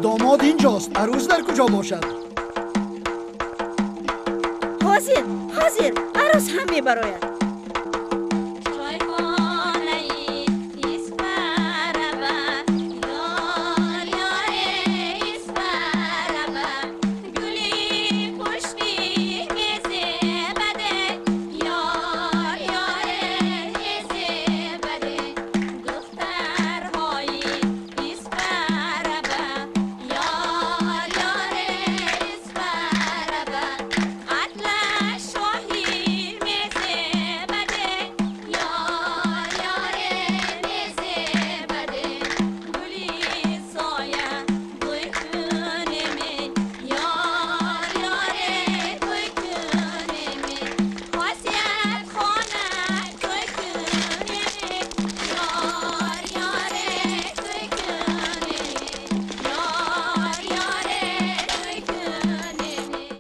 Домод инҷост, арӯс дар куҷо бошад? Ҳозир, ҳозир, арӯс ҳам мебарояд.